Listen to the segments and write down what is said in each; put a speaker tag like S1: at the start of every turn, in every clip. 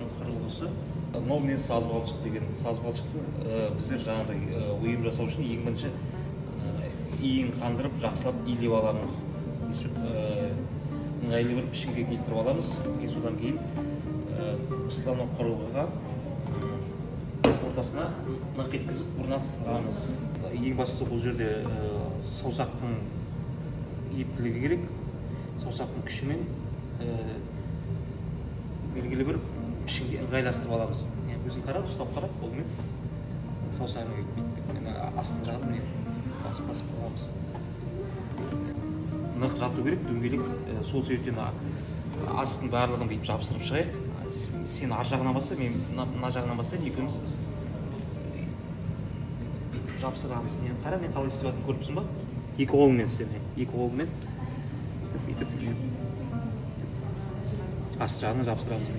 S1: салатын құрылғысы. Мынау міне саз балшық деген. Саз балшықты біздер жаңағыдай ойым жасау үшін ең бірінші иін қандырып, жақсылап илеп аламыз. Ыңғайлы бір пішінге келтіріп аламыз. И содан кейін станок құрылғыға ортасына нық еткізіп орнатамыз. Ең бастысы бұл жерде саусақтың ептілігі керек. Саусақтың күшімен белгілі бір пішінге ыңғайластырып аламыз. Өзің қарап, ұстап қарап, қолмен саусағымен бүйтіп астын жағын міне басып-басып аламыз. Нық жату керек, дөңгелек. Сол себептен астын барлығын бүйтіп жабыстырып шығайық. Сен ар жағынан баста, мен мына жағынан бастайын, екеуміз бүйтіп жабыстырамыз. Мен қара, мен қалай істеп жатырмын, көріп тұрсың ба? Екі қолыңмен істе, екі қолыңмен бүйтіп асты жағынан жабыстырамыз.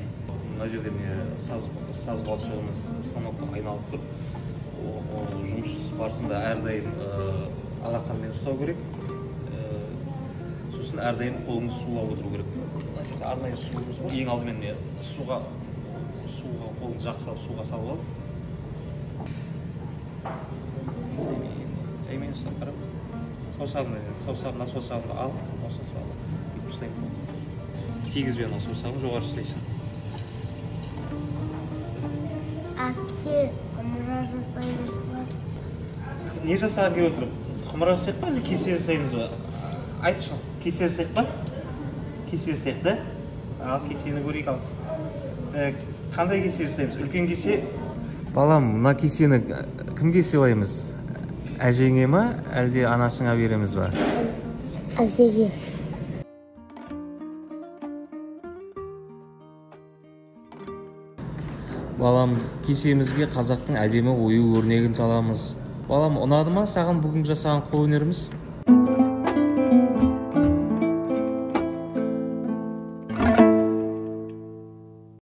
S1: Мына жерде міне саз балшығымыз станокқа айналып тұр. Жұмыс барысында әрдайым алақанмен ұстау керек. Сосын әрдайым қолыңызды сулап отыру керек. Мына жерде арнайы суымыз бар. Ең алдымен міне суға қолыңды жақсылап суға салып алып. Жаймен ұстап қарап. Саусағыңды, саусағыңды ал, осы салып бүйтіп ұстаймын. Тигізбе анау саусағын, жоғары ұстайсың.
S2: Әпке, құмыра жасаймыз ба?
S1: Не жасаған келіп отыр? Құмыра жасайық па, әлде кесе жасаймыз ба? Айтшы, кесе жасайық па? Кесе жасайық да? Ал кесені көрейік ал. Қандай кесе жасаймыз? Үлкен кесе? Балам, мына кесені кімге сыйлаймыз? Әжеңе ма, әлде анашыңа береміз ба?
S2: Әжеге.
S1: Балам, кесемізге қазақтың әдемі ою өрнегін саламыз. Балам, ұнады ма саған бүгін жасаған қолөнеріміз?